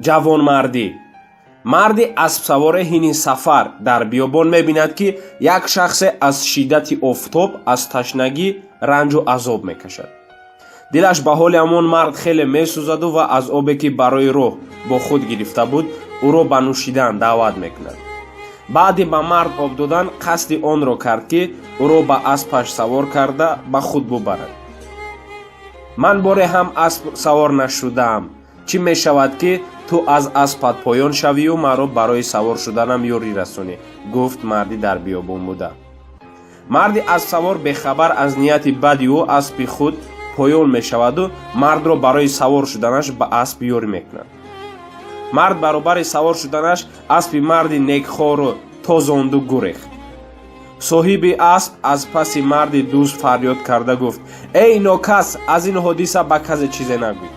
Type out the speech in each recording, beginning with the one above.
Ҷавонмардӣ. Марди аспсаворе ҳини сафар дар биёбон мебинад, ки як шахсе аз шиддати офтоб, аз ташнагӣ ранҷу азоб мекашад. Дилаш ба ҳоли ҳамон мард хеле месӯзаду ва аз обе, ки барои роҳ бо худ гирифта буд, ӯро ба нӯшидан даъват мекунад. Баъди ба мард об додан, қасди онро кард, ки ӯро ба аспаш савор карда, ба худ бубарад. «Ман боре ҳам асп савор нашудаам. Чӣ мешавад, ки ту аз аспат поён шавию маро барои савор шуданам ёрӣ расонӣ?» — гуфт марди дар биёбон буда. Марди аспсавор, бехабар аз нияти бади ӯ, аспи худ поён мешаваду мардро барои савор шуданаш ба асп ёрӣ мекунад. Мард баробари савор шуданаш аспи марди некхорро тозонду гурехт. Соҳиби асп аз паси марди дузд фарёд карда гуфт: «Эй нокас, аз ин ҳодиса ба касе чизе нагӯй».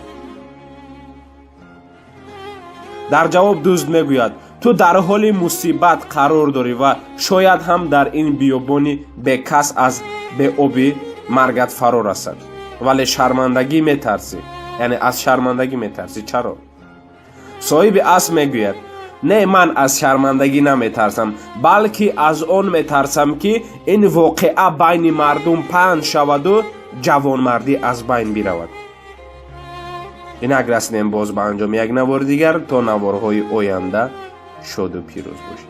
Дар ҷавоб дузд мегӯяд: «Ту дар ҳоли мусибат қарор дорӣ ва шояд ҳам дар ин биёбони бекас аз беобӣ маргат фаро расад, вале шармандагӣ метарсӣ, яъне аз шармандагӣ метарсӣ. Чаро?» Соҳиби асп мегӯяд: «Не, ман аз шармандагӣ наметарсам, балки аз он метарсам, ки ин воқеа байни мардум паҳн шаваду ҷавонмардӣ аз байн биравад». Инак, расидем боз ба анҷоми як навори дигар. То наворҳои оянда шоду пирӯз бошед.